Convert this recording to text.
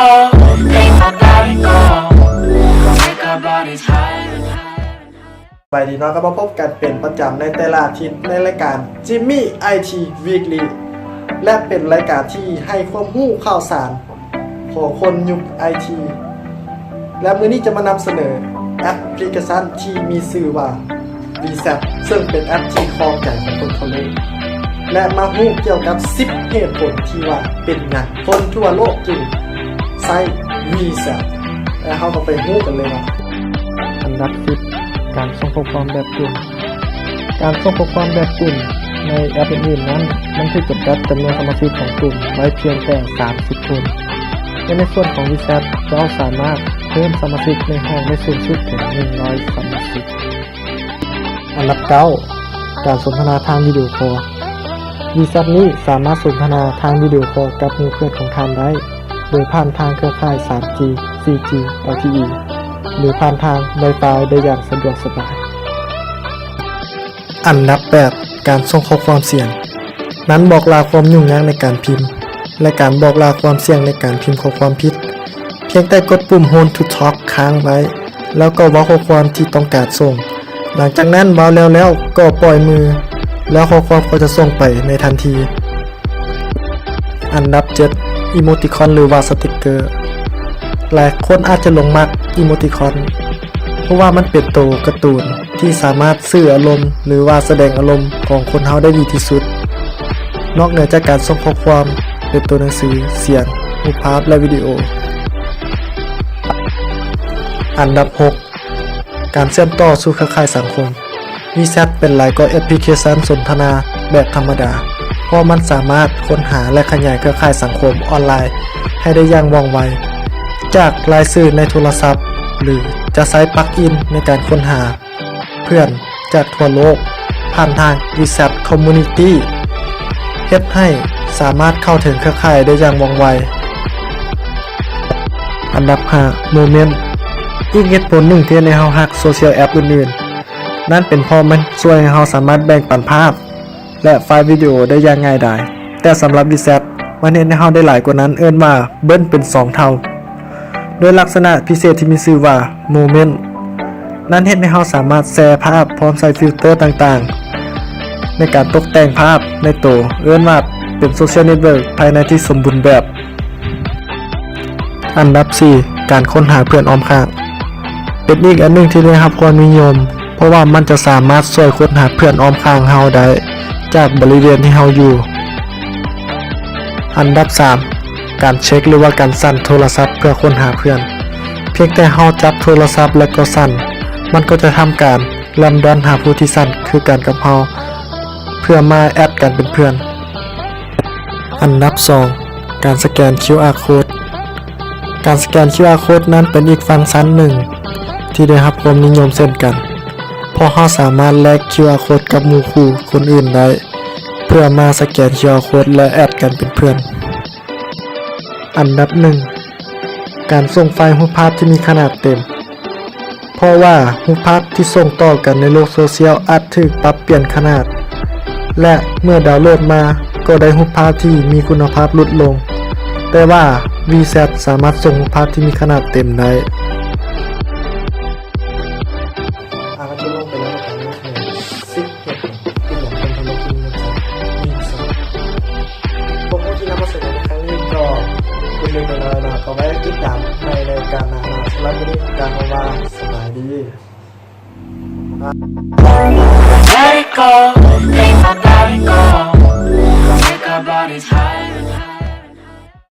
ສະບາຍດີເນາະ, ກັບມາພົບກັນເປັນປະຈຳໃນແຕ່ລະອາທິດໃນລາຍການ Jimmy ໄອທີ Weekly ແລະ ເປັນລາຍການທີ່ໃຫ້ຄວາມຮູ້ຂ່າວສານຂອງຄົນຍຸກໄອທີ ແລະ ມື້ນີ້ຈະມານຳສະເໜີແອັບພລິເຄຊັນທີ່ມີຊື່ວ່າ WeChat ເຊິ່ງເປັນແອັບທີ່ຄອງໃຈຂອງຄົນທົ່ວໂລກ ແລະ ມາຮູ້ກ່ຽວກັບສິບເຫດຜົນທີ່ວ່າເປັນຫຍັງຄົນທົ່ວໂລກຈຶ່ງໃຊ້ WeChat ແລະ ເຮົາກໍໄປຮູ້ກັນເລີຍວ່າ ອັນດັບສິບ ການສົ່ງຂໍ້ຄວາມແບບກຸ່ມ. ການສົ່ງຂໍ້ຄວາມແບບກຸ່ມໃນແອັບອື່ນໆນັ້ນ ມັນຖືກຈຳກັດຈຳນວນສະມາຊິກຂອງກຸ່ມໄວ້ພຽງແຕ່ສາມສິບຄົນ ແລະ ໃນສ່ວນຂອງ WeChat ເຈົ້າສາມາດເພີ່ມສະມາຊິກໃນຫ້ອງໄດ້ສູງສຸດເຖິງໜຶ່ງຮ້ອຍສະມາຊິກ. ອັນດັບເກົ້າ ການສົນທະນາທາງວິດີໂອຄໍ. WeChat ນີ້ສາມາດສົນທະນາທາງວິດີໂອຄໍກັບໝູ່ເພື່ອນຂອງທ່ານໄດ້ ໂດຍຜ່ານທາງເຄືອຂ່າຍ ສາມຈີ ສີ່ຈີ ແອລທີອີ ຫຼື ຜ່ານທາງ Wi-Fi ໄດ້ຢ່າງສະດວກສະບາຍ. ອັນດັບແປດ ການສົ່ງຂໍ້ຄວາມສຽງ. ນັ້ນບອກລາຄວາມຫຍຸ້ງຍາກໃນການພິມ ແລະ ການບອກລາຄວາມສ່ຽງໃນການພິມຂໍ້ຄວາມຜິດ. ພຽງແຕ່ກົດປຸ່ມ Hold to Talk ຄ້າງໄວ້ ແລ້ວກໍເວົ້າຂໍ້ຄວາມທີ່ຕ້ອງການສົ່ງ. ຫຼັງຈາກນັ້ນເວົ້າແລ້ວໆ ກໍປ່ອຍມື ແລ້ວຂໍ້ຄວາມກໍຈະສົ່ງໄປໃນທັນທີ. ອັນດັບເຈັດ ອີໂມຕິຄອນ ຫຼືວ່າສະຕິກເກີ. ຫຼາຍຄົນອາດຈະຫຼົງມັກອີໂມຕິຄອນ ເພາະວ່າມັນເປັນໂຕກາຕູນທີ່ສາມາດສື່ອາລົມ ຫຼືວ່າສະແດງອາລົມຂອງຄົນເຮົາໄດ້ດີທີ່ສຸດ. ນອກເໜືອຈາກການສົ່ງຂໍ້ຄວາມ ເປັນໂຕໜັງສື, ສຽງ, ຮູບພາບ ແລະ ວິດີໂອ. ອັນດັບຫົກ ການເຊື່ອມຕໍ່ສູ່ເຄືອຂ່າຍສັງຄົມ. WeChat ເປັນຫຼາຍກວ່າແອັບພລິເຄຊັນສົນທະນາແບບທຳມະດາ ເພາະມັນສາມາດຄົ້ນຫາ ແລະ ຂະຫຍາຍເຄືອຂ່າຍສັງຄົມອອນລາຍໃຫ້ໄດ້ຢ່າງວ່ອງໄວ ຈາກລາຍຊື່ໃນໂທລະສັບ ຫຼື ຈະໃຊ້ປລັກອິນໃນການຄົ້ນຫາເພື່ອນຈາກທົ່ວໂລກ ຜ່ານທາງ WeChat Community ເຮັດໃຫ້ສາມາດເຂົ້າເຖິງເຄືອຂ່າຍໄດ້ຢ່າງວ່ອງໄວ. ອັນດັບຫ້າ Moments. ອີກເຫດຜົນໜຶ່ງທີ່ເຮັດໃຫ້ເຮົາຮັກໂຊຊຽວແອັບອື່ນໆ ນັ້ນເປັນເພາະມັນຊ່ວຍໃຫ້ເຮົາສາມາດແບ່ງປັນພາບ ແລະ ໄຟລ໌ວິດີໂອໄດ້ຢ່າງງ່າຍດາຍ. ແຕ່ສຳລັບ WeChat ມັນເຮັດໃຫ້ເຮົາໄດ້ຫຼາຍກວ່ານັ້ນ, ເອີ້ນວ່າເບິ່ນເປັນສອງເທົ່າ ໂດຍລັກສະນະພິເສດທີ່ມີຊື່ວ່າ Moments. ນັ້ນເຮັດໃຫ້ເຮົາສາມາດແຊພາບ ພ້ອມໃສ່ຟິວເຕີຕ່າງໆ ໃນການຕົກແຕ່ງພາບໃນໂຕ, ເອີ້ນວ່າເປັນໂຊຊຽວເນັດເວີກພາຍໃນທີ່ສົມບູນແບບ. ອັນດັບສີ່ ການຄົ້ນຫາເພື່ອນອ້ອມຂ້າງ ເປັນອີກອັນໜຶ່ງທີ່ໄດ້ຮັບຄວາມນິຍົມ, ເພາະວ່າມັນຈະສາມາດຊ່ວຍຄົ້ນຫາເພື່ອນອ້ອມຂ້າງເຮົາໄດ້ ຈາກບໍລິເວນທີ່ເຮົາຢູ່. ອັນດັບສາມ ການເຊັກ ຫຼືວ່າການສັ່ນໂທລະສັບເພື່ອຄົ້ນຫາເພື່ອນ. ພຽງແຕ່ເຮົາຈັບໂທລະສັບແລ້ວກໍສັ່ນ, ມັນກໍຈະທຳການ ລອນດອນຫາຜູ້ທີ່ສັ່ນຄືກັນກັບເຮົາ ເພື່ອມາແອັດກັນເປັນເພື່ອນ. ອັນດັບສອງ ການສະແກນຄິວອາໂຄດ. ການສະແກນຄິວອາໂຄດນັ້ນເປັນອີກຟັງຊັນໜຶ່ງທີ່ໄດ້ຮັບຄວາມນິຍົມເຊັ່ນກັນ, ເພາະເຮົາສາມາດແລກຄິວອາໂຄດກັບໝູ່ຄູ່ຄົນອື່ນໄດ້ ເພື່ອມາສະແກນຄິວອາໂຄດ ແລະ ແອັດກັນເປັນເພື່ອນ. ອັນດັບໜຶ່ງ ການສົ່ງໄຟລ໌ຮູບພາບທີ່ມີຂະໜາດເຕັມ. ເພາະວ່າຮູບພາບທີ່ສົ່ງຕໍ່ກັນໃນໂລກໂຊຊຽວອາດຖືກປັບປ່ຽນຂະໜາດ ແລະ ເມື່ອດາວໂຫຼດມາກໍໄດ້ຮູບພາບທີ່ມີຄຸນນະພາບຫຼຸດລົງ, ແຕ່ວ່າ WeChat ສາມາດສົ່ງຮູບພາບທີ່ມີຂະໜາດເຕັມໄດ້. ອາ ກໍຈົບລົງໄປແລ້ວກັບການນຳສະເໜີສິບເຫດຜົນທີ່ຫຼາຍຄົນທຳມະຈິດນິຍົມໃຊ້ WeChat. ຂໍ້ມູນທີ່ນຳມາສະເໜີໃນຄັ້ງນີ້ກໍເປັນເລັກເປັນນ້ອຍເນາະ, ກໍໄວ້ຕິດຕາມໃໝ່ໃນໂອກາດໜ້າເນາະ. ສຳລັບມື້ນີ້ກໍຂໍວ່າສະບາຍດີ.